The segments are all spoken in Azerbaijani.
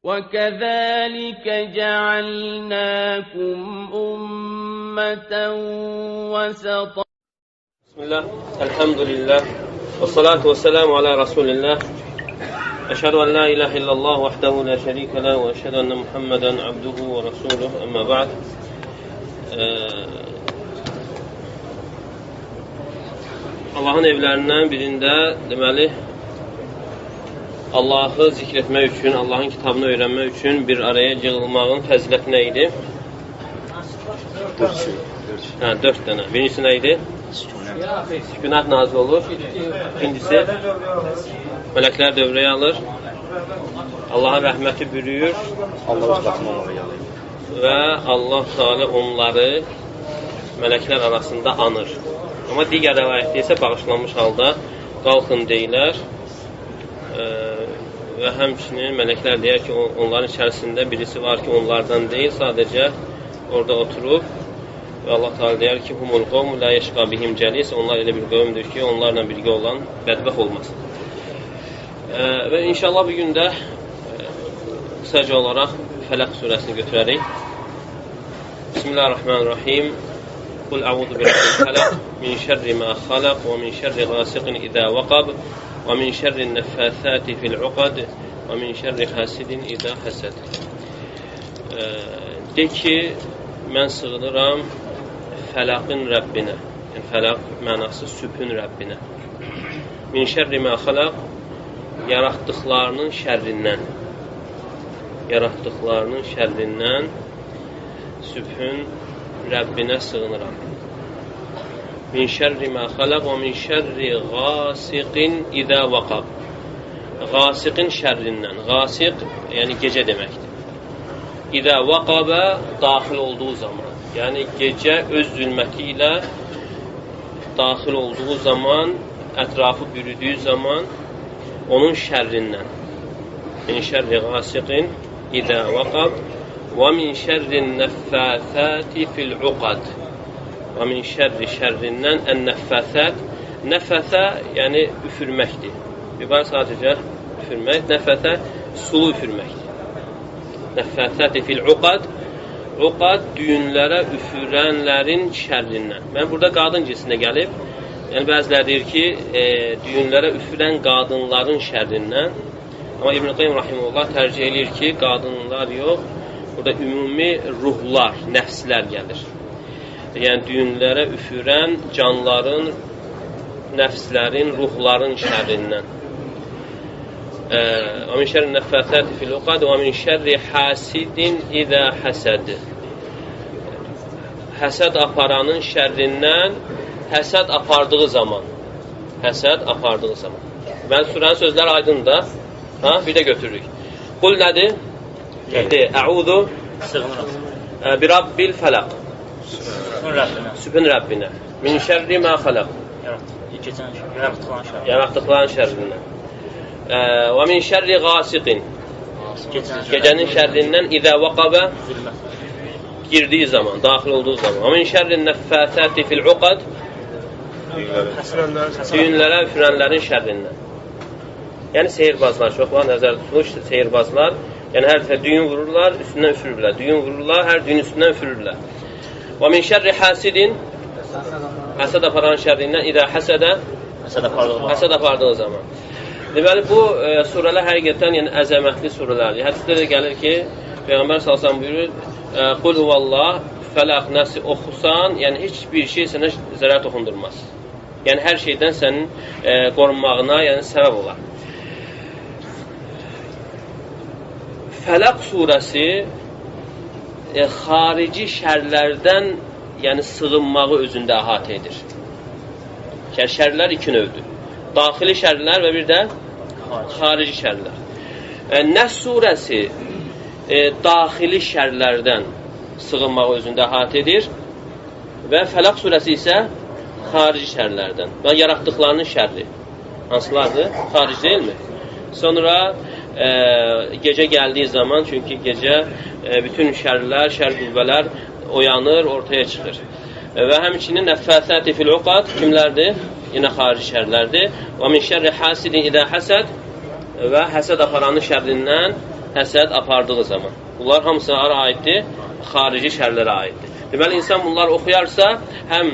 وكذلك جعلناكم أمة وسطا. بسم الله، الحمد لله، والصلاة والسلام على رسول الله. أشهد أن لا إله إلا الله وحده لا شريك له وأشهد أن محمدا عبده ورسوله. أما بعد. Allahın evlərindən birində, deməli, Allahı zikr etmək üçün, Allahın kitabını öyrənmək üçün bir araya yığılmağın fəziləti nə idi? Hə, 4 dənə. Birincisi nə idi? Sükunət nazil olur. İkincisi, mələklər dövrəyə alır. Allahın rəhməti bürüyür. Allah öz qatına onlara gəlir. Və Allah Teala onları mələklər arasında anır. Amma digər rəvayətdə isə bağışlanmış halda qalxın deyilər. Və həmçinin mələklər deyər ki, onların içərisində birisi var ki, onlardan deyil, sadəcə orada oturub. Və Allah Teala deyər ki, humul qovmu la yeşqa bihim cəlis. Onlar elə bir qövmdür ki, onlarla birgə olan bədbəxt olmaz. Və inşallah bu gün də qısaca olaraq Fələq surəsini götürərik. Bismillahirrahmanirrahim. Qul əuzu birabbil fələq min şərri ma xalaq və min şərri qasiqin izə vaqab və min şərri nəffəsəti fil uqad və min şərri hasidin izə həsəd. De ki, mən sığınıram fələqin Rəbbinə. Yəni, fələq mənası sübhün Rəbbinə. Min şərri mə xalaq, yaratdıqlarının şərrindən. Yaratdıqlarının şərrindən sübhün Rəbbinə sığınıram. Min şərri mə xalaq və min şərri qasiqin idə vaqab. Qasiqin şərrindən. Qasiq, yəni gecə deməkdir. İdə vaqabə daxil olduğu zaman, yəni gecə öz zülməti ilə daxil olduğu zaman, ətrafı bürüdüyü zaman onun şərrindən. Min şərri qasiqin idə vaqab və min şərri nəffəsəti fil uqad. Və min şərri şərrindən ən-nəffəsət. Nəffəsə, yəni üfürməkdir. Yuxarı sadəcə üfürmək, nəffəsə sulu üfürməkdir. Nəffəsəti fil uqad. Uqad düyünlərə üfürənlərin şərrindən. Mən burada qadın cinsində gəlib. Yəni bəziləri deyir ki, düyünlərə üfürən qadınların şərrindən. Amma İbn-i Qayyim rahimehullah tərcih eləyir ki, qadınlar yox, burada ümumi ruhlar, nəfslər gəlir. Yəni düyünlərə üfürən canların, nəfslərin, ruhların şərrindən. Və min şərri nəffəsəti fil uqad və min şərri hasidin izə həsəd. Həsəd aparanın şərrindən, həsəd apardığı zaman. Həsəd apardığı zaman. Mən surənin sözləri aydındır da. Ha, bir də götürürük. Qul nədir? De, əuzu bi rabbil fələq. Sübhün Rəbbinə. Min şərri mə xələq. Yaratdıqların şərrindən. Və min şərri qasiqin. Gecənin şərrindən izə vaqabə girdiyi zaman, daxil olduğu zaman. Və min şərri nəffəsəti fil uqad. Düyünlərə üfürənlərin şərrindən. Yəni sehirbazlar çox var, nəzərdə tutulur sehirbazlar. Yəni hər dəfə düyün vururlar, üstündən üfürürlər. Düyün vururlar, hər düyün üstündən üfürürlər. Və min şərri hasidin, həsəd aparan şərrindən, idə həsədə, həsəd apardığı zaman. Deməli, bu surələr həqiqətən yəni, əzəmətli surələrdir. Hədisdə də gəlir ki, Peyğəmbər sallallahu əleyhi və səlləm buyurur, Qul huvallah, fələq, nəsi oxusan, yəni heç bir şey sənə zərər toxundurmaz. Yəni hər şeydən sənin qorunmağına yəni, səbəb olar. Fələq surəsi xarici şərlərdən yəni sığınmağı özündə əhatə edir. Yəni şərlər iki növdür. Daxili şərlər və bir də xarici şərlər. Nəs surəsi daxili şərlərdən sığınmağı özündə əhatə edir və Fələq surəsi isə xarici şərlərdən və yaratdıqlarının şərri. Hansılardır? Xarici deyilmi? Sonra gecə gəldiyi zaman, çünki gecə bütün şərlər, şər qüvvələr oyanır, ortaya çıxır. Və həmçinin nəffəsəti fil uqad kimlərdir? Yenə xarici şərlərdir. Və min şərri hasidin idə həsəd və həsəd aparanın şərrindən Həsəd apardığı zaman. Bunlar hamısı hara aiddir? Xarici şərlərə aiddir. Deməli, insan bunları oxuyarsa, həm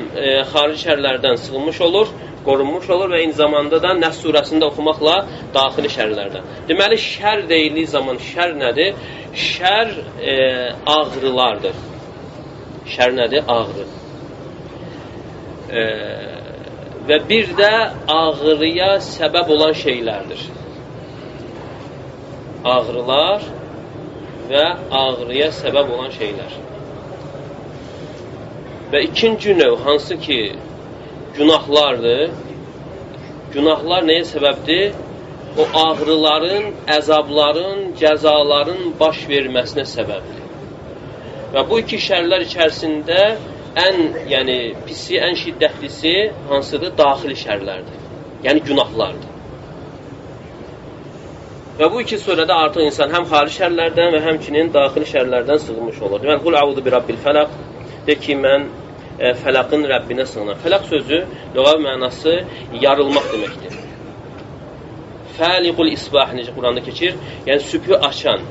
xarici şərlərdən sığınmış olur, qorunmuş olur və eyni zamanda da Nəs surəsində oxumaqla daxili şərlərdən. Deməli, şər deyildiyi zaman şər nədir? Şər ağrılardır. Şər nədir? Ağrı. Və bir də ağrıya səbəb olan şeylərdir. Ağrılar və ağrıya səbəb olan şeylər. Və ikinci növ, hansı ki günahlardır. Günahlar nəyə səbəbdir? O ağrıların, əzabların, cəzaların baş verməsinə səbəbdir. Və bu iki şərlər içərisində ən, yəni pisi, ən şiddətlisi hansıdır? Daxili şərlərdir. Yəni günahlardır. Və bu iki surədə artıq insan həm xarici şərlərdən və həmçinin daxili şərlərdən sığınmış olur. Deməli, qul əuzu bi rabbil fələq, de ki, mən fələqin Rəbbinə sığınıram. Fələq sözü lüğəvi mənası yarılmaq deməkdir. Fəliqul isbah necə Quranda keçir? Yəni sübhü açan.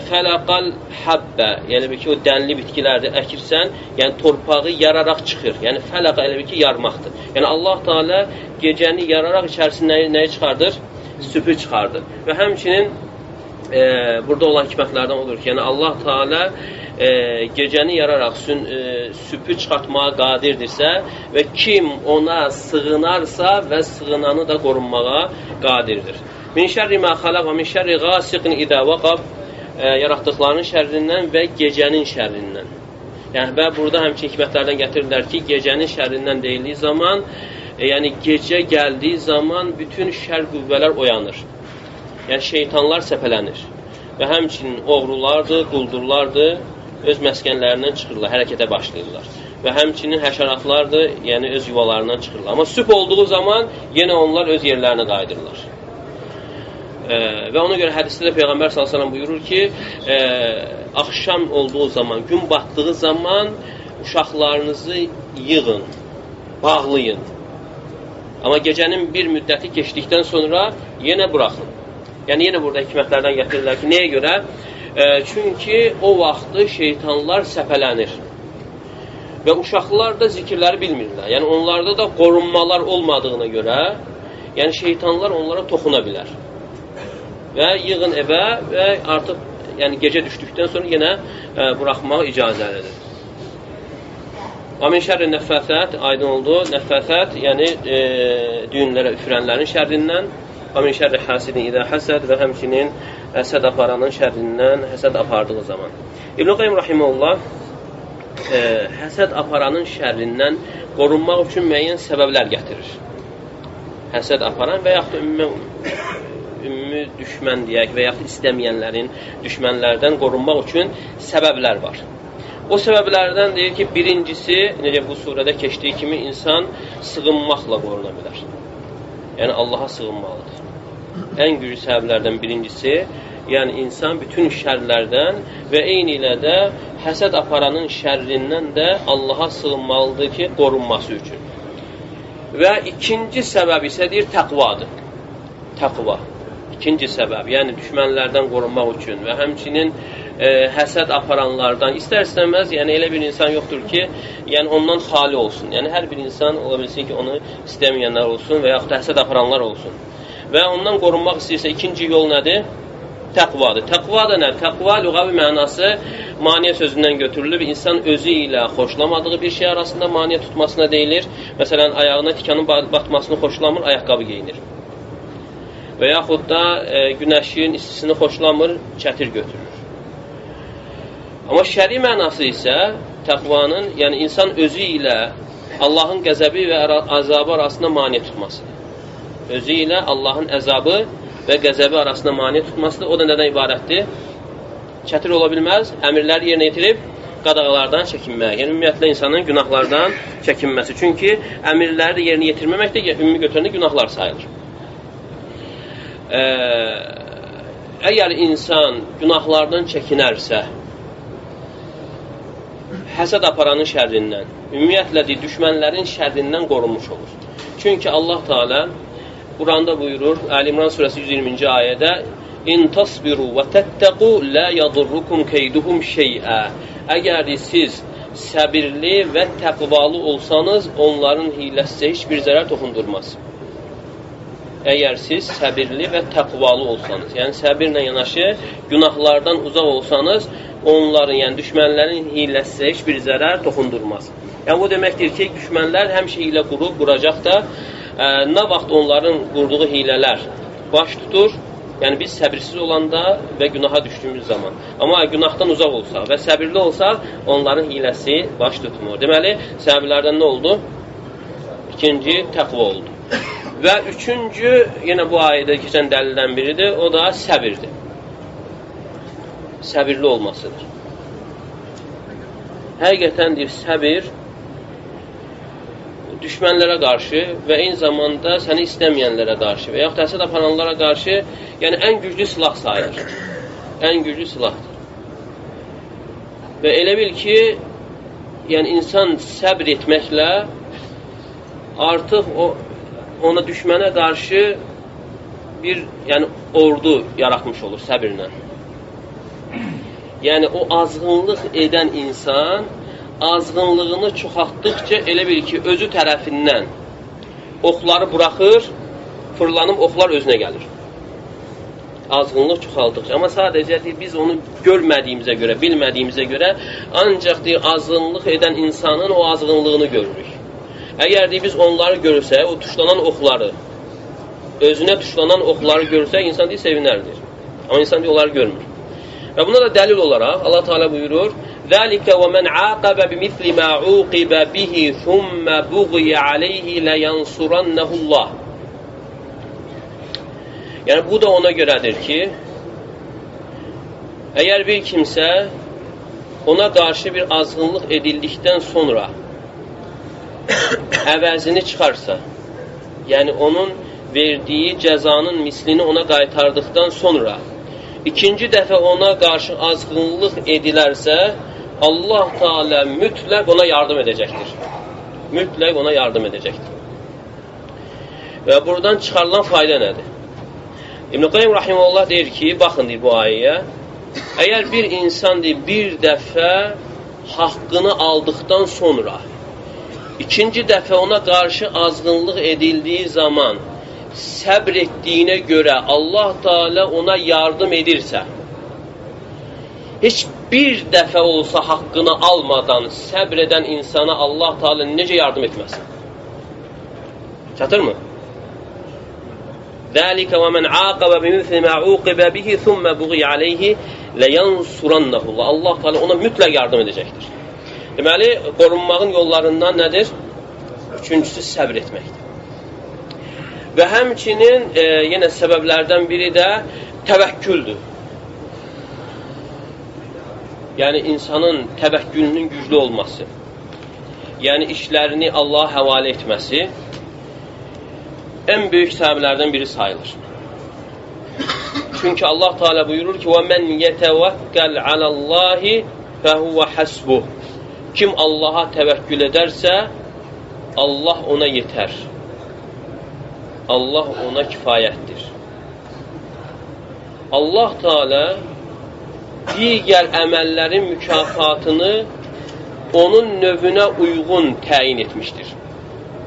Fələqal həbbə, yəni bir ki, o dənli bitkilərdir, əkirsən, yəni torpağı yararaq çıxır. Yəni fələqa elə bir ki, yarmaqdır. Yəni Allah Teala gecəni yararaq içərisindən nəyi çıxardır? Sübhü çıxardır. Və həmçinin burada olan hikmətlərdən odur ki, yəni Allah Teala gecəni yararaq sübhü çıxartmağa qadirdirsə və kim ona sığınarsa və sığınanı da qorunmağa qadirdir. Min şərri mə xaləq və min şərri qasiqin idə vaqab, yaratdıqlarının şərrindən və gecənin şərrindən. Yəni və burada həmçinin hikmətlərdən gətirirlər ki, gecənin şərrindən deyildiyi zaman, yəni gecə gəldiyi zaman bütün şər qüvvələr oyanır. Yəni şeytanlar səpələnir. Və həmçinin oğrulardır, quldurlardır, öz məskənlərindən çıxırlar, hərəkətə başlayırlar. Və həmçinin həşəratlardır, yəni öz yuvalarından çıxırlar. Amma sübh olduğu zaman yenə onlar öz yerlərinə qayıdırlar. Və ona görə hədisdə də Peyğəmbər sallallahu əleyhi və səlləm buyurur ki, axşam olduğu zaman, gün batdığı zaman uşaqlarınızı yığın, bağlayın. Amma gecənin bir müddəti keçdikdən sonra yenə buraxın. Yəni yenə burada hikmətlərdən gətirirlər ki, nəyə görə? Çünki o vaxtı şeytanlar səpələnir. Və uşaqlar da zikirləri bilmirlər. Yəni onlarda da qorunmalar olmadığına görə, yəni şeytanlar onlara toxuna bilər. Və yığın evə və artıq yəni gecə düşdükdən sonra yenə buraxmaq icazəlidir. Və min şərri nəffəsət, aydın oldu. Nəffəsət, yəni düyünlərə üfürənlərin şərrindən. Və min şərri həsidin idə həsəd və həmçinin həsəd aparanın şərrindən həsəd apardığı zaman. İbn-i Qayyim rahimehullah həsəd aparanın şərrindən qorunmaq üçün müəyyən səbəblər gətirir. Həsəd aparan və yaxud da ümumi düşmən deyək və yaxud istəməyənlərin düşmənlərdən qorunmaq üçün səbəblər var. O səbəblərdən deyir ki, birincisi, necə bu surədə keçdiyi kimi insan sığınmaqla qoruna bilər. Yəni Allaha sığınmalıdır. Ən güclü səbəblərdən birincisi, yəni insan bütün şərlərdən və eyni ilə də həsəd aparanın şərrindən də Allaha sığınmalıdır ki, qorunması üçün. Və ikinci səbəb isə deyir, təqvadır. Təqva. İkinci səbəb, yəni düşmənlərdən qorunmaq üçün və həmçinin həsəd aparanlardan istər-istəməz, yəni elə bir insan yoxdur ki, yəni ondan xali olsun. Yəni hər bir insan ola bilsin ki, onu istəməyənlər olsun və yaxud da həsəd aparanlar olsun. Və ondan qorunmaq istəyirsə ikinci yol nədir? Təqvadır. Təqva da nədir? Təqva lüğəvi mənası maniyə sözündən götürülür. İnsan özü ilə xoşlamadığı bir şey arasında maniyə tutmasına deyilir. Məsələn, ayağına tikanın batmasını xoşlamır, ayaqqabı geyinir. Və yaxud da günəşin istisini xoşlamır, çətir götürür. Amma şəri mənası isə təqvanın, yəni insan özü ilə Allahın qəzəbi və əzabı arasında maniyə tutmasıdır. Özü ilə Allahın əzabı və qəzəbi arasında maniyə tutmasıdır. O da nədən ibarətdir? Çətir ola bilməz, əmirləri yerinə yetirib qadağalardan çəkinmək. Yəni ümumiyyətlə insanın günahlardan çəkinməsi. Çünki əmirləri də yerinə yetirməmək də ümumi götürəndə günahlar sayılır. Əgər insan günahlardan çəkinərsə, həsəd aparanın şərrindən, ümumiyyətlə düşmənlərin şərrindən qorunmuş olur. Çünki Allah Teala Quranda buyurur, Əl-İmran surəsi 120-ci ayədə, İn tasbiru və təttəqu la yadurrukum keyduhum şey'a. Əgər siz səbirli və təqvalı olsanız, onların hiləsi sizə heç bir zərər toxundurmaz. Əgər siz səbirli və təqvalı olsanız, yəni səbirlə yanaşı günahlardan uzaq olsanız, onların, yəni düşmənlərin hiləsi sizə heç bir zərər toxundurmaz. Yəni bu deməkdir ki, düşmənlər həmişə hilə qurub, quracaq da, nə vaxt onların qurduğu hilələr baş tutur, yəni biz səbirsiz olanda və günaha düşdüyümüz zaman. Amma günahdan uzaq olsaq və səbirli olsaq, onların hiləsi baş tutmur. Deməli, səbəblərdən nə oldu? İkinci, təqva oldu. Və üçüncü, yenə bu ayədə keçən dəlildən biridir, o da səbirdir. Səbirli olmasıdır. Həqiqətən deyir, səbir düşmənlərə qarşı və eyni zamanda səni istəməyənlərə qarşı və yaxud həsəd aparanlara qarşı, yəni ən güclü silah sayılır. Ən güclü silahdır. Və elə bil ki, yəni insan səbr etməklə artıq ona düşmənə qarşı bir, yəni ordu yaratmış olur səbirlə. Yəni o azğınlıq edən insan azğınlığını çoxaltdıqca elə bil ki, özü tərəfindən oxları buraxır, fırlanıb oxlar özünə gəlir. Azğınlıq çoxaldıqca. Amma sadəcə deyir, biz onu görmədiyimizə görə, bilmədiyimizə görə ancaq deyir, azğınlıq edən insanın o azğınlığını görürük. Əgər deyir, biz onları görürsək, o tuşlanan oxları, özünə tuşlanan oxları görürsək, insan deyir, sevinərdir. Amma insan deyir, onları görmür. Və buna da dəlil olaraq Allah Teala buyurur: "Zalika və men aqaba bimisli ma uqiba bihi thumma bughiya alayhi la yansurannahu Allah." Yəni bu da ona görədir ki, əgər bir kimsə ona qarşı bir azğınlıq edildikdən sonra əvəzini çıxarsa, yəni onun verdiyi cəzanın mislini ona qaytardıqdan sonra ikinci dəfə ona qarşı azğınlıq edilərsə, Allah Teala mütləq ona yardım edəcəkdir. Mütləq ona yardım edəcəkdir. Və buradan çıxarılan fayda nədir? İbn-i Qayyim rahimehullah deyir ki, baxın deyir bu ayəyə, əgər bir insan deyir, bir dəfə haqqını aldıqdan sonra ikinci dəfə ona qarşı azğınlıq edildiyi zaman səbr etdiyinə görə Allah Teala ona yardım edirsə, heç bir dəfə olsa haqqını almadan səbr edən insana Allah Teala necə yardım etməsin? Çatırmı? Zəlikə və men aqaba bimisli ma uqiba bihi thumma bughiya alayhi leyansurannahu Allah. Allah Teala ona mütləq yardım edəcəkdir. Deməli, qorunmağın yollarından nədir? Üçüncüsü səbr etməkdir. Və həmçinin yenə səbəblərdən biri də təvəkküldür. Yəni insanın təvəkkülünün güclü olması, yəni işlərini Allaha həvalə etməsi ən böyük səbəblərdən biri sayılır. Çünki Allah Teala buyurur ki: "Və men yetəvəkkəl aləllahi fəhuve hasbuh." Kim Allaha təvəkkül edərsə, Allah ona yetər. Allah ona kifayətdir. Allah Teala digər əməllərin mükafatını onun növünə uyğun təyin etmişdir.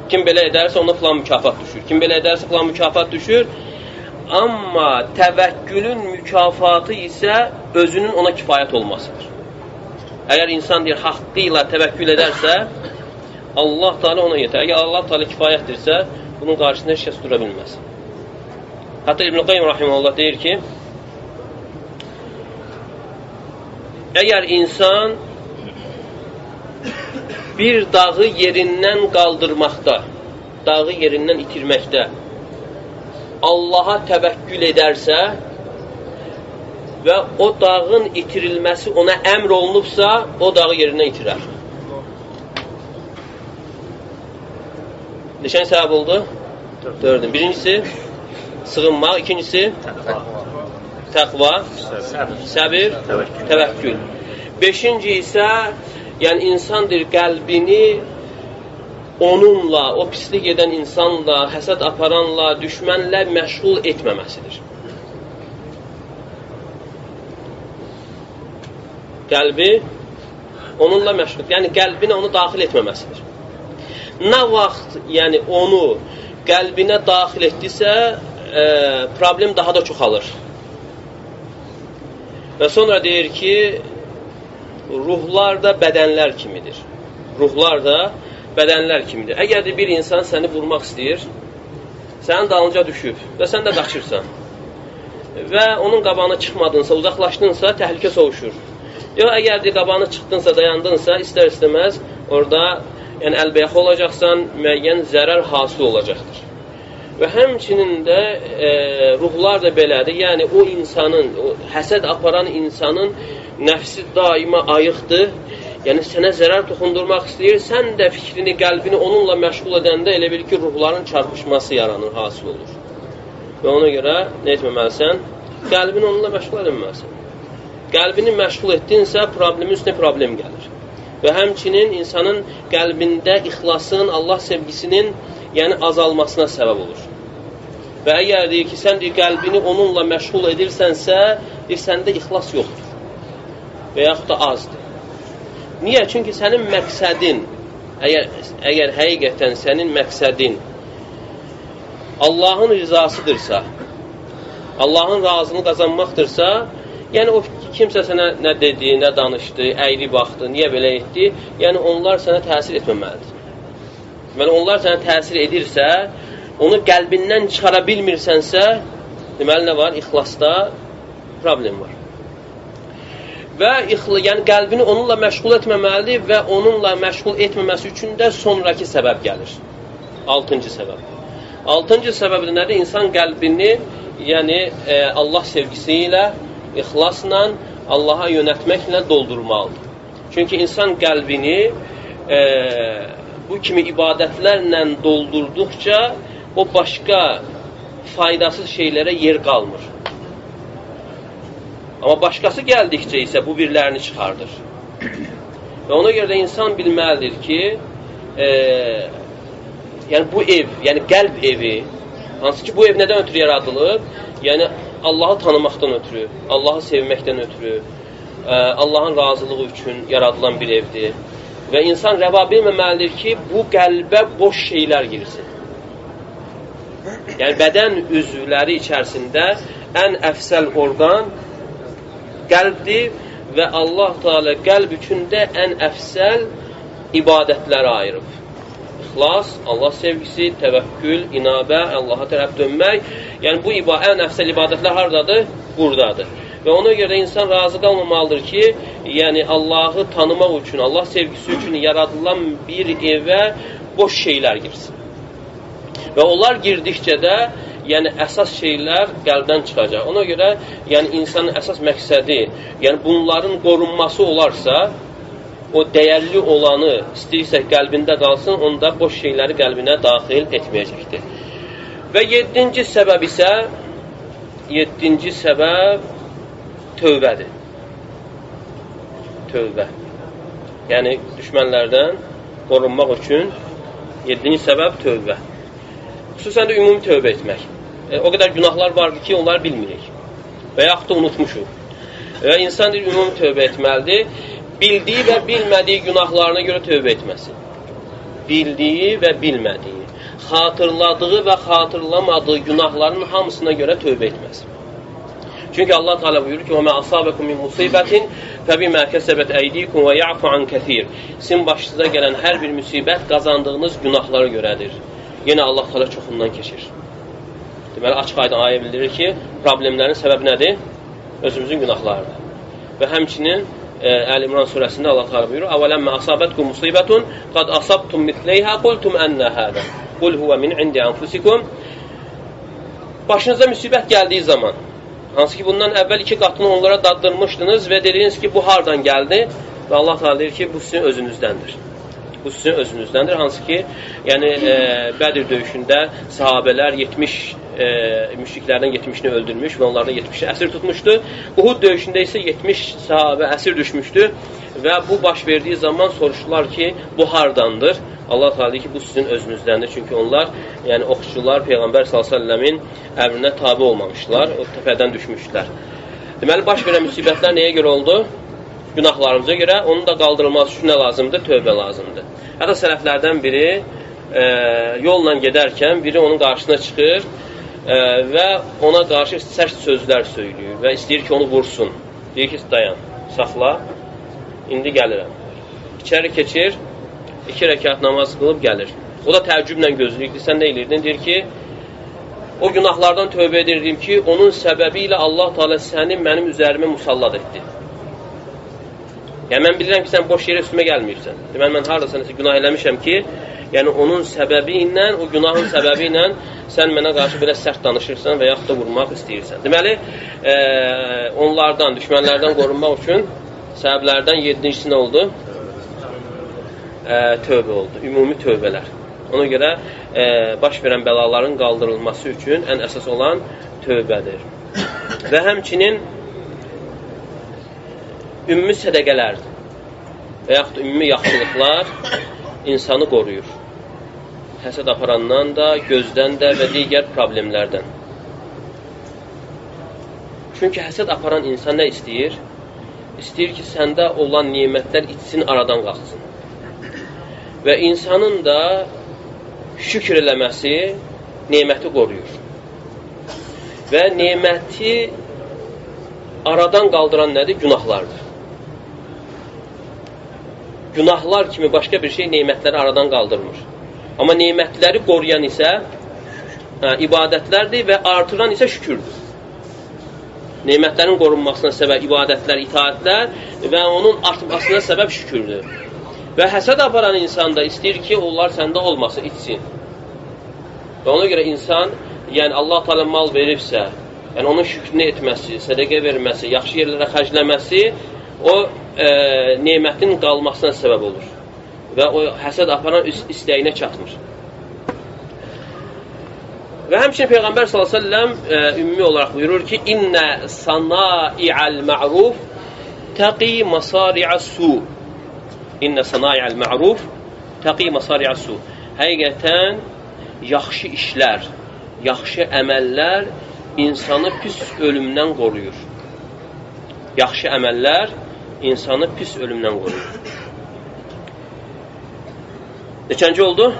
Kim belə edərsə ona filan mükafat düşür. Kim belə edərsə filan mükafat düşür. Amma təvəkkülün mükafatı isə özünün ona kifayət olmasıdır. Əgər insan deyir, haqqı ilə təvəkkül edərsə, Allah Teala ona yetər. Əgər Allah Teala kifayətdirsə, bunun qarşısında heç kəs dura bilməz. Hətta İbn-i Qayyim rahimehullah deyir ki, əgər insan bir dağı yerindən qaldırmaqda, dağı yerindən itirməkdə Allaha təvəkkül edərsə və o dağın itirilməsi ona əmr olunubsa, o dağı yerindən itirər. Neçənci səbəb oldu? Dördün. Birincisi sığınmaq, ikincisi təqva, səbir, təvəkkül. Beşinci isə, yəni insandır qəlbini onunla, o pislik edən insanla, həsəd aparanla, düşmənlə məşğul etməməsidir. Qəlbi onunla məşğul, yəni qəlbinə onu daxil etməməsidir. Nə vaxt, yəni onu qəlbinə daxil etdisə, problem daha da çoxalır. Və sonra deyir ki, ruhlar da bədənlər kimidir. Ruhlar da bədənlər kimidir. Əgər bir insan səni vurmaq istəyir, sənin dalınca düşüb və sən də qaçırsan və onun qabağına çıxmadınsa, uzaqlaşdınsa, təhlükə soğuşur. Yox, əgər qabağına çıxdınsa, dayandınsa, istər-istəməz orada yəni əlbəyaxa olacaqsan, müəyyən zərər hasil olacaqdır. Və həmçinin də ruhlar da belədir. Yəni o insanın, o həsəd aparan insanın nəfsi daima ayıqdır. Yəni sənə zərər toxundurmaq istəyir. Sən də fikrini, qəlbini onunla məşğul edəndə elə bil ki, ruhların çarpışması yaranır, hasil olur. Və ona görə nə etməməlisən? Qəlbini onunla məşğul edilməlisən. Qəlbini məşğul etdinsə, problemin üstünə problem gəlir. Və həmçinin insanın qəlbində ixlasın, Allah sevgisinin yəni azalmasına səbəb olur. Və əgər deyir ki, sən deyir, qəlbini onunla məşğul edirsənsə, deyir, səndə ixlas yoxdur və yaxud da azdır. Niyə? Çünki sənin məqsədin, əgər həqiqətən sənin məqsədin Allahın rizasıdırsa, Allahın razılığını qazanmaqdırsa, yəni o kimsə sənə nə dedi, nə danışdı, əyri baxdı, niyə belə etdi, yəni onlar sənə təsir etməməlidir. Deməli, onlar sənə təsir edirsə, onu qəlbindən çıxara bilmirsənsə, deməli, nə var? İxlasda problem var. Və yəni qəlbini onunla məşğul etməməlidir və onunla məşğul etməməsi üçün də sonraki səbəb gəlir. Altıncı səbəb. Altıncı səbəb də nədir? İnsan qəlbini, yəni Allah sevgisi ilə, ixlasla, Allaha yönəltməklə doldurmalıdır. Çünki insan qəlbini bu kimi ibadətlərlə doldurduqca o başqa faydasız şeylərə yer qalmır. Amma başqası gəldikcə isə bu birlərini çıxardır. Və ona görə də insan bilməlidir ki, yəni bu ev, yəni qəlb evi, hansı ki bu ev nədən ötürü yaradılıb? Yəni Allahı tanımaqdan ötürü, Allahı sevməkdən ötürü, Allahın razılığı üçün yaradılan bir evdir. Və insan rəva bilməməlidir ki, bu qəlbə boş şeylər girsin. Yəni bədən üzvləri içərisində ən əfsəl orqan qəlbdir və Allah Teala qəlb üçün də ən əfsəl ibadətləri ayırıb. İxlas, Allah sevgisi, təvəkkül, inabə, Allaha tərəf dönmək. Yəni bu ən əfsəl ibadətlər hardadır? Buradadır. Və ona görə də insan razı qalmamalıdır ki, yəni Allahı tanımaq üçün, Allah sevgisi üçün yaradılan bir evə boş şeylər girsin. Və onlar girdikcə də yəni əsas şeylər qəlbdən çıxacaq. Ona görə yəni insanın əsas məqsədi, yəni bunların qorunması olarsa, o dəyərli olanı istəyirsə qəlbində qalsın, onda boş şeyləri qəlbinə daxil etməyəcəkdir. Və yedinci səbəb isə, yedinci səbəb tövbədir. Tövbə. Yəni düşmənlərdən qorunmaq üçün yedinci səbəb tövbə. Xüsusən də ümumi tövbə etmək. O qədər günahlar vardır ki, onları bilmirik və yaxud da unutmuşuq. Və insan deyir, ümumi tövbə etməlidir. Bildiyi və bilmədiyi günahlarına görə tövbə etməsi. Bildiyi və bilmədiyi, xatırladığı və xatırlamadığı günahların hamısına görə tövbə etməsi. Çünki Allah Teala buyurur ki: "Və mə asabəkum min musibətin fəbimə kəsəbət əydikum və ya'fu an kəsir." Sizin başınıza gələn hər bir müsibət qazandığınız günahlara görədir. Yenə Allah Teala çoxundan keçir. Deməli, açıq-aydın ayə bildirir ki, problemlərin səbəbi nədir? Özümüzün günahlarıdır. Və həmçinin Əl-İmran surəsində Allah Teala buyurur: "Əvələmmə asabətkum musibətun qad asabtum misleyha qultum ənə hədə. Qul huve min indi anfusikum." Başınıza müsibət gəldiyi zaman, hansı ki bundan əvvəl iki qatını onlara daddırmışdınız və dediniz ki, bu hardan gəldi? Və Allah Teala deyir ki, bu sizin özünüzdəndir. Bu sizin özünüzdəndir. Hansı ki, yəni Bədir döyüşündə sahabələr 70 müşriklərdən 70-ni öldürmüş və onlardan 70-ni əsir tutmuşdu. Uhud döyüşündə isə 70 sahabə əsir düşmüşdü və bu baş verdiyi zaman soruşdular ki, bu hardandır? Allah Teala deyir ki, bu sizin özünüzdəndir. Çünki onlar, yəni oxçular Peyğəmbər sallallahu əleyhi və səlləmin əmrinə tabe olmamışlar, o təpədən düşmüşdülər. Deməli, baş verən müsibətlər nəyə görə oldu? Günahlarımıza görə onun da qaldırılması üçün nə lazımdır? Tövbə lazımdır. Hətta sələflərdən biri yolla gedərkən biri onun qarşısına çıxır və ona qarşı sərt sözlər söylüyor və istəyir ki, onu vursun. Deyir ki, dayan, saxla, indi gəlirəm. İçəri keçir, 2 rəkat namaz qılıb gəlir. O da təəccüblə gözləyir. Sən nə eləyirdin? Deyir ki, o günahlardan tövbə edirdim ki, onun səbəbi ilə Allah Teala səni mənim üzərimə musallat etdi. Yəni, mən bilirəm ki, sən boş yerə üstümə gəlməyibsən. Deməli, mən haradasa nəsə günah eləmişəm ki, yəni onun səbəbi ilə, o günahın səbəbi ilə sən mənə qarşı belə sərt danışırsan və yaxud da vurmaq istəyirsən. Deməli, onlardan, düşmənlərdən qorunmaq üçün səbəblərdən 7-cisi nə oldu? Tövbə oldu, ümumi tövbələr. Ona görə baş verən bəlaların qaldırılması üçün ən əsas olan tövbədir. Və həmçinin ümumi sədəqələrdir və yaxud ümumi yaxşılıqlar insanı qoruyur. Həsəd aparandan da, gözdən də və digər problemlərdən. Çünki həsəd aparan insan nə istəyir? İstəyir ki, səndə olan nimətlər itsin, aradan qalxsın. Və insanın da şükür eləməsi neməti qoruyur. Və neməti aradan qaldıran nədir? Günahlardır. Günahlar kimi başqa bir şey nemətləri aradan qaldırmır. Amma nemətləri qoruyan isə ibadətlərdir və artıran isə şükürdür. Nemətlərin qorunmasına səbəb ibadətlər, itaətlər və onun artmasına səbəb şükürdür. Və həsəd aparan insan da istəyir ki, onlar səndə olmasın, içsin. Və ona görə insan, yəni Allah Teala mal veribsə, yəni onun şükrünü etməsi, sədəqə verməsi, yaxşı yerlərə xərcləməsi o nemətin qalmasına səbəb olur. Və o həsəd aparan istəyinə çatmır. Və həmçinin Peyğəmbər sallallahu əleyhi və səlləm ümumi olaraq buyurur ki, İnnə sanai'al ma'ruf təqi masari'as su. İnnə sanai'al ma'ruf təqi masari'as su. Həqiqətən yaxşı işlər, yaxşı əməllər insanı pis ölümdən qoruyur. Yaxşı əməllər insanı pis ölümdən qoruyur. Neçənci oldu?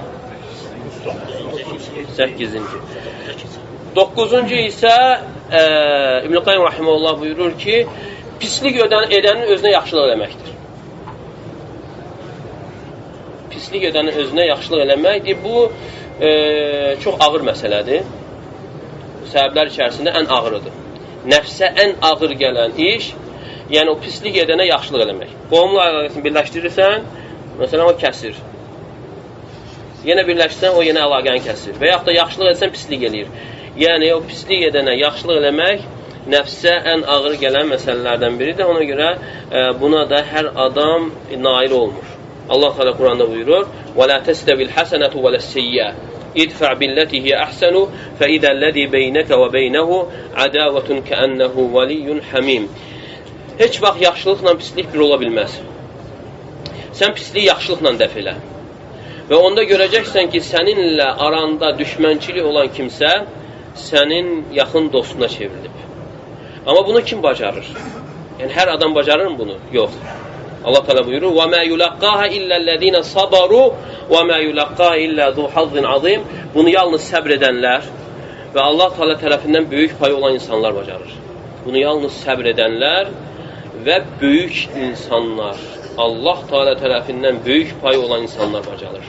8-ci. 9-cu isə İbn-i Qayyim rahimehullah buyurur ki, pislik edənin özünə yaxşılıq eləməkdir. Pislik edənin özünə yaxşılıq eləməkdir. Bu çox ağır məsələdir. Səbəblər içərisində ən ağırıdır. Nəfsə ən ağır gələn iş, yəni o pislik edənə yaxşılıq eləmək. Qohumla əlaqəsini birləşdirirsən, məsələn, o kəsir. Yenə birləşsən, o yenə əlaqəni kəsir. Və yaxud da yaxşılıq etsən, pislik eləyir. Yəni, o pislik edənə yaxşılıq eləmək nəfsə ən ağır gələn məsələlərdən biridir. Ona görə buna da hər adam nail olmur. Allah Teala Quranda buyurur: "Və la təstəvil həsənətu və ləs-seyyiə. İdfə billəti hiyə əhsənu fəidəl-ləzi beynəkə və beynəhu ədavətun kəənnəhu vəliyyun həmim." Heç vaxt yaxşılıqla pislik bir ola bilməz. Sən pisliyi yaxşılıqla dəf elə. Və onda görəcəksən ki, səninlə aranda düşmənçilik olan kimsə sənin yaxın dostuna çevrilib. Amma bunu kim bacarır? Yəni, hər adam bacarır mı bunu? Yox. Allah Teala buyurur: "Və mə yulaqqaha illellezine sabaru və mə yulaqqaha illə zu hazzin azim." Bunu yalnız səbr edənlər və Allah Teala tərəfindən böyük payı olan insanlar bacarır. Bunu yalnız səbr edənlər və böyük insanlar, Allah Teala tərəfindən böyük payı olan insanlar bacarır.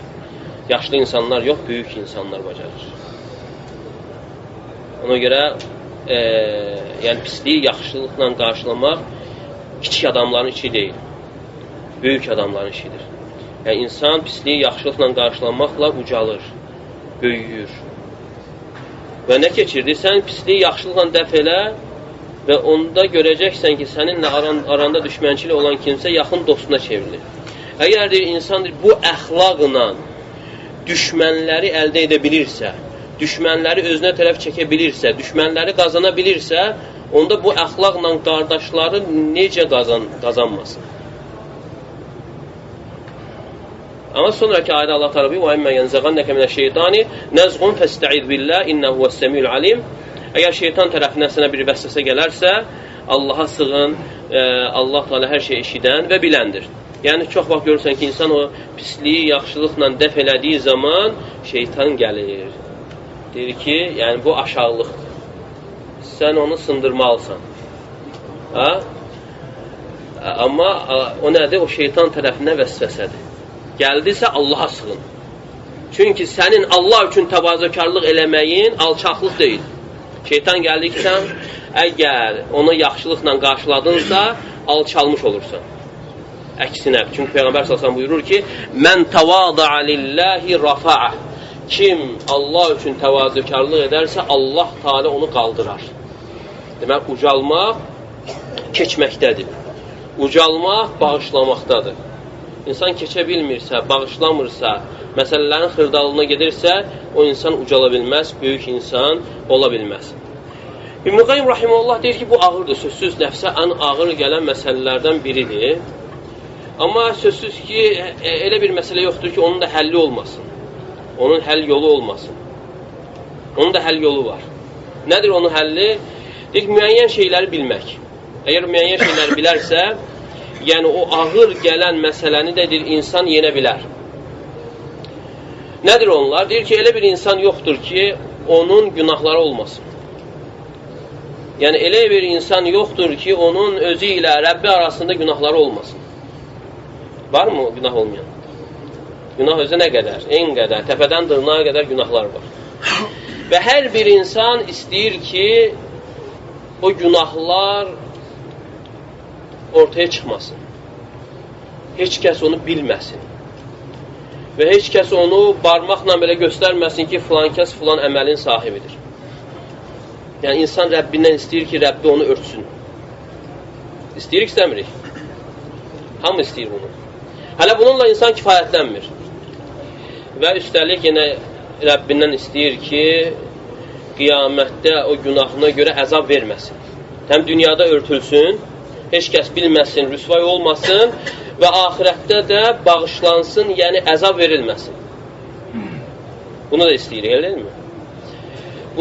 Yaşlı insanlar yox, böyük insanlar bacarır. Ona görə yəni pisliyi yaxşılıqla qarşılamaq kiçik adamların işi deyil, böyük adamların işidir. Yəni insan pisliyi yaxşılıqla qarşılamaqla ucalır, böyüyür. Və nə keçirdi? Sən pisliyi yaxşılıqla dəf elə və onda görəcəksən ki, səninlə aranda düşmənçilik olan kimsə yaxın dostuna çevrilir. Əgər deyir, insan deyir, bu əxlaqla düşmənləri əldə edə bilirsə, düşmənləri özünə tərəf çəkə bilirsə, düşmənləri qazana bilirsə, onda bu əxlaqla qardaşları necə qazanmasın? Amma sonraki ayədə Allah Teala buyurur: "Və immə yənzəğənnəkə minəş-şeytani nəzğun fəstəiz billah innehu huves-semiul alim." Əgər şeytan tərəfindən sənə bir vəsvəsə gələrsə, Allaha sığın, Allah Teala hər şeyi eşidən və biləndir. Yəni, çox vaxt görürsən ki, insan o pisliyi yaxşılıqla dəf elədiyi zaman şeytan gəlir. Deyir ki, yəni bu aşağılıqdır. Sən onu sındırmalısan. Ha? Amma o nədir? O şeytan tərəfindən vəsvəsədir. Gəldisə Allaha sığın. Çünki sənin Allah üçün təvazökarlıq eləməyin alçaqlıq deyil. Şeytan gəldi ki, sən əgər onu yaxşılıqla qarşıladınsa, alçalmış olursan. Əksinə, çünki Peyğəmbər sallallahu buyurur ki, "Mən təvada'a lillahi rafa'ah." Kim Allah üçün təvazökarlıq edərsə, Allah Teala onu qaldırar. Demək, ucalmaq keçməkdədir. Ucalmaq bağışlamaqdadır. İnsan keçə bilmirsə, bağışlamırsa, məsələlərin xırdalığına gedirsə, o insan ucala bilməz, böyük insan ola bilməz. İbn-i Qayyim rahimehullah deyir ki, bu ağırdır, sözsüz nəfsə ən ağır gələn məsələlərdən biridir. Amma sözsüz ki, elə bir məsələ yoxdur ki, onun da həlli olmasın. Onun həll yolu olmasın. Onun da həll yolu var. Nədir onun həlli? Deyir ki, müəyyən şeyləri bilmək. Əgər müəyyən şeyləri bilərsə, yəni o ağır gələn məsələni də deyir, insan yenə bilər. Nədir onlar? Deyir ki, elə bir insan yoxdur ki, onun günahları olmasın. Yəni, elə bir insan yoxdur ki, onun özü ilə Rəbbi arasında günahları olmasın. Var mı günah olmayan? Günah özü nə qədər? En qədər, təpədən dırnağa qədər günahlar var. Və hər bir insan istəyir ki, o günahlar ortaya çıxmasın. Heç kəs onu bilməsin. Və heç kəs onu barmaqla belə göstərməsin ki, filan kəs filan əməlin sahibidir. Yəni, insan Rəbbindən istəyir ki, Rəbbi onu örtsün. İstəyirik, istəmirik. Hamı istəyir bunu. Hələ bununla insan kifayətlənmir. Və üstəlik yenə Rəbbindən istəyir ki, qiyamətdə o günahına görə əzab verməsin. Həm dünyada örtülsün, heç kəs bilməsin, rüsvay olmasın və axirətdə də bağışlansın, yəni əzab verilməsin. Bunu da istəyirik, elə deyilmi?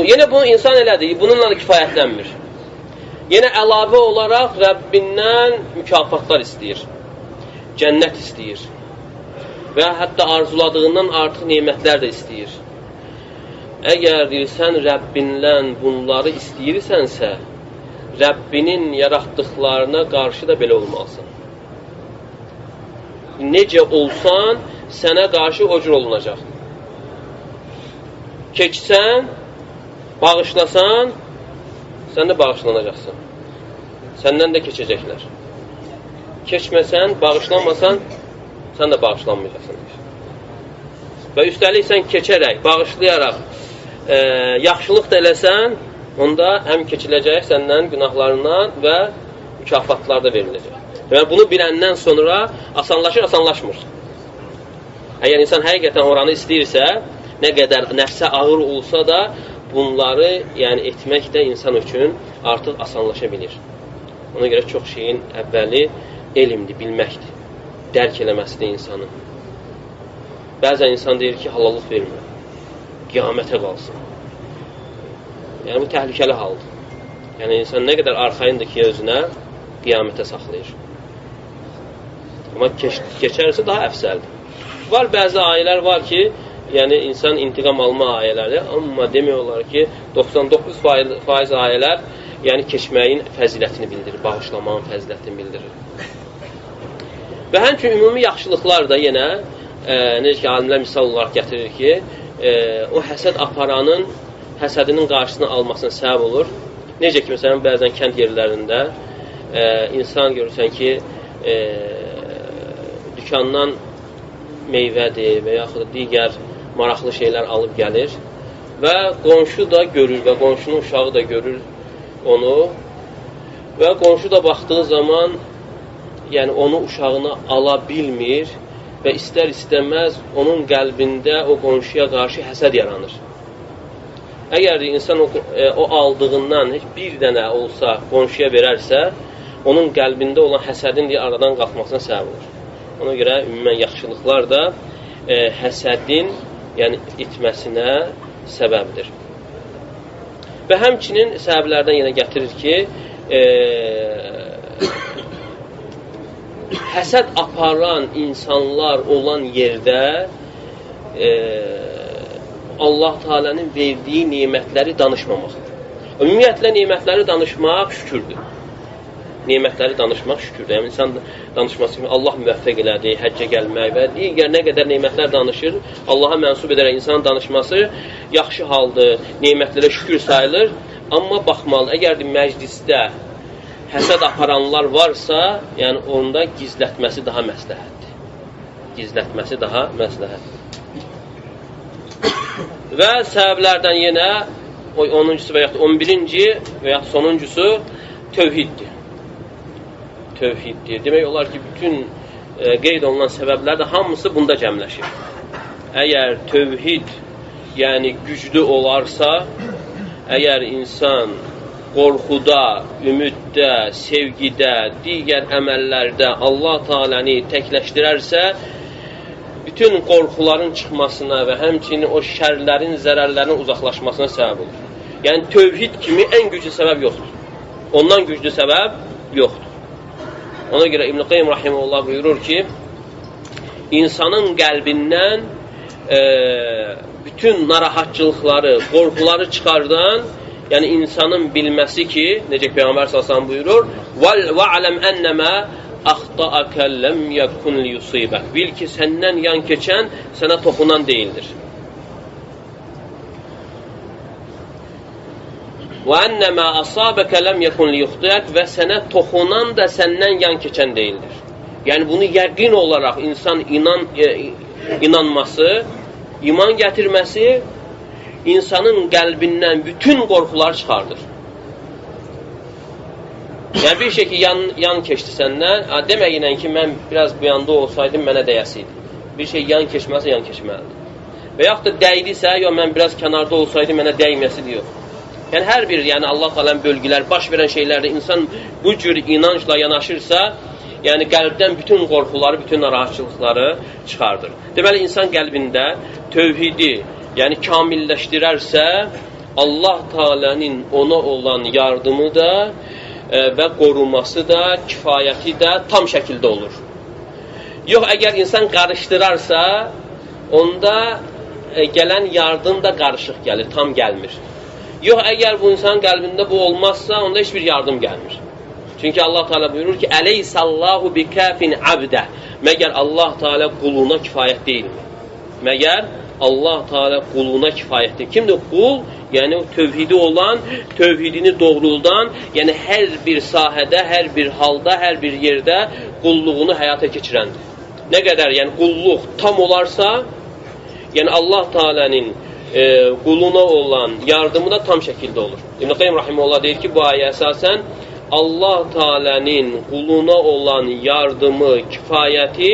Yenə bunu insan elədir, bununla da kifayətlənmir. Yenə əlavə olaraq Rəbbindən mükafatlar istəyir, cənnət istəyir və hətta arzuladığından artıq nemətlər də istəyir. Əgər deyirsən, Rəbbindən bunları istəyirsənsə, Rəbbinin yaratdıqlarına qarşı da belə olmalısan. Necə olsan, sənə qarşı o cür olunacaq. Keçsən, bağışlasan, sən də bağışlanacaqsan. Səndən də keçəcəklər. Keçməsən, bağışlanmasan, sən də bağışlanmayacaqsan. Və üstəlik sən keçərək, bağışlayaraq, yaxşılıq da eləsən, onda həm keçiləcək səndən günahlarından və mükafatlar da veriləcək. Deməli, bunu biləndən sonra asanlaşır, asanlaşmır. Əgər insan həqiqətən oranı istəyirsə, nə qədər nəfsə ağır olsa da, bunları yəni, etmək də insan üçün artıq asanlaşa bilir. Ona görə çox şeyin əvvəli elmdir, bilməkdir, dərk eləməsidir insanın. Bəzən insan deyir ki, halallıq vermir, qiyamətə qalsın. Yəni, bu təhlükəli haldır. Yəni, insan nə qədər arxayındır ki, özünə qiyamətə saxlayır. Amma keçərsə daha əfsəldir. Var bəzi ayələr var ki, yəni insan intiqam alma ayələri, amma demək olar ki, 99% ayələr yəni keçməyin fəzilətini bildirir, bağışlamağın fəzilətini bildirir. Və həmçinin ümumi yaxşılıqlar da yenə, necə ki, alimlər misal olaraq gətirir ki, o həsəd aparanın həsədinin qarşısını almasına səbəb olur. Necə ki, məsələn, bəzən kənd yerlərində insan görürsən ki, dükandan meyvədir və yaxud da digər maraqlı şeylər alıb gəlir və qonşu da görür və qonşunun uşağı da görür onu və qonşu da baxdığı zaman yəni onu uşağına ala bilmir və istər-istəməz onun qəlbində o qonşuya qarşı həsəd yaranır. Əgər insan o aldığından heç bir dənə olsa qonşuya verərsə, onun qəlbində olan həsədin aradan qalxmasına səbəb olur. Ona görə ümumən yaxşılıqlar da həsədin yəni itməsinə səbəbdir. Və həmçinin səbəblərdən yenə gətirir ki, Həsəd aparan insanlar olan yerdə Allah Teala'nın verdiyi nemətləri danışmamaq. Ümumiyyətlə, nemətləri danışmaq şükürdür. Nemətləri danışmaq şükürdür. Yəni, insan danışması kimi Allah müvəffəq elədi, həccə gəlmək və digər nə qədər nemətlər danışır, Allaha mənsub edərək insanın danışması yaxşı haldır, nemətlərə şükür sayılır. Amma baxmalı, əgər məclisdə həsəd aparanlar varsa, yəni onda gizlətməsi daha məsləhətdir. Gizlətməsi daha məsləhətdir. Və səbəblərdən yenə 10-cusu və yaxud 11-ci və yaxud sonuncusu tövhiddir. Tövhiddir. Demək olar ki, bütün qeyd olunan səbəblər də hamısı bunda cəmləşir. Əgər tövhid, yəni güclü olarsa, əgər insan qorxuda, ümiddə, sevgidə, digər əməllərdə Allah Teala'nı təkləşdirərsə, bütün qorxuların çıxmasına və həmçinin o şərlərin, zərərlərin uzaqlaşmasına səbəb olur. Yəni, tövhid kimi ən güclü səbəb yoxdur. Ondan güclü səbəb yoxdur. Ona görə İbn-i Qayyim rahimehullah buyurur ki, insanın qəlbindən bütün narahatçılıqları, qorxuları çıxardan, yəni insanın bilməsi ki, necə Peyğəmbər sallallahu əleyhi və səlləm buyurur, "Va'lem ennema axta'aka lem yekun liyusibak." Bil ki, səndən yan keçən sənə toxunan deyildir. Və ennema asabaka lem yekun liyuxtiak, və sənə toxunan da səndən yan keçən deyildir. Yəni bunu yəqin olaraq insan inanması, iman gətirməsi insanın qəlbindən bütün qorxuları çıxardır. Yəni bir şey ki, yan keçdi səndən, deməklə ki, mən biraz bu yanda olsaydım, mənə dəyəsiydi. Bir şey yan keçməlisə, yan keçməlidir. Və yaxud da dəydisə, yox, mən biraz kənarda olsaydım, mənə dəyməsidir, yox. Yəni, hər bir, yəni Allah Teala'nın bölgülər, baş verən şeylərdə insan bu cür inancla yanaşırsa, yəni qəlbdən bütün qorxuları, bütün narahatçılıqları çıxardır. Deməli, insan qəlbində tövhidi, yəni kamilləşdirərsə, Allah Teala'nın ona olan yardımı da və qoruması da, kifayəti də tam şəkildə olur. Yox, əgər insan qarışdırarsa, onda gələn yardım da qarışıq gəlir, tam gəlmir. Yox, əgər bu insanın qəlbində bu olmazsa, onda heç bir yardım gəlmir. Çünki Allah Teala buyurur ki, Əleyhissallahu bikafin abdə. Məgər Allah Teala quluna kifayət deyilmi? Məgər Allah Teala quluna kifayətdir. Kimdir qul? Yəni tövhidi olan, tövhidini doğruldan, yəni hər bir sahədə, hər bir halda, hər bir yerdə qulluğunu həyata keçirəndir. Nə qədər yəni qulluq tam olarsa, yəni Allah Teala'nın quluna olan yardımı da tam şəkildə olur. İbn-i Qayyim rahimehullah deyir ki, bu ayə əsasən Allah Teala'nın quluna olan yardımı, kifayəti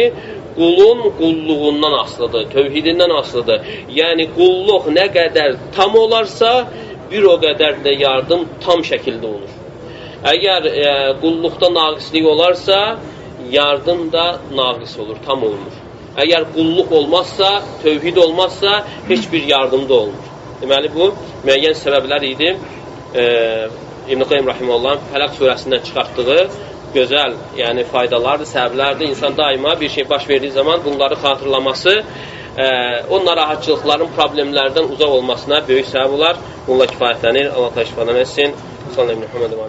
qulun qulluğundan asılıdır, tövhidindən asılıdır. Yəni qulluq nə qədər tam olarsa, bir o qədər də yardım tam şəkildə olur. Əgər qulluqda naqislik olarsa, yardım da naqis olur, tam olmur. Əgər qulluq olmazsa, tövhid olmazsa, heç bir yardım da olmur. Deməli, bu müəyyən səbəblər idi. İbn-i Qayyim rahimehullahın Fələq surəsindən çıxartdığı gözəl, yəni faydalardır, səbəblərdir. İnsan daima bir şey baş verdiyi zaman bunları xatırlaması, o narahatçılıqların, problemlərdən uzaq olmasına böyük səbəb olar. Bununla kifayətlənir. Allah təşrif etsin. Sallallahu əleyhi və səlləm.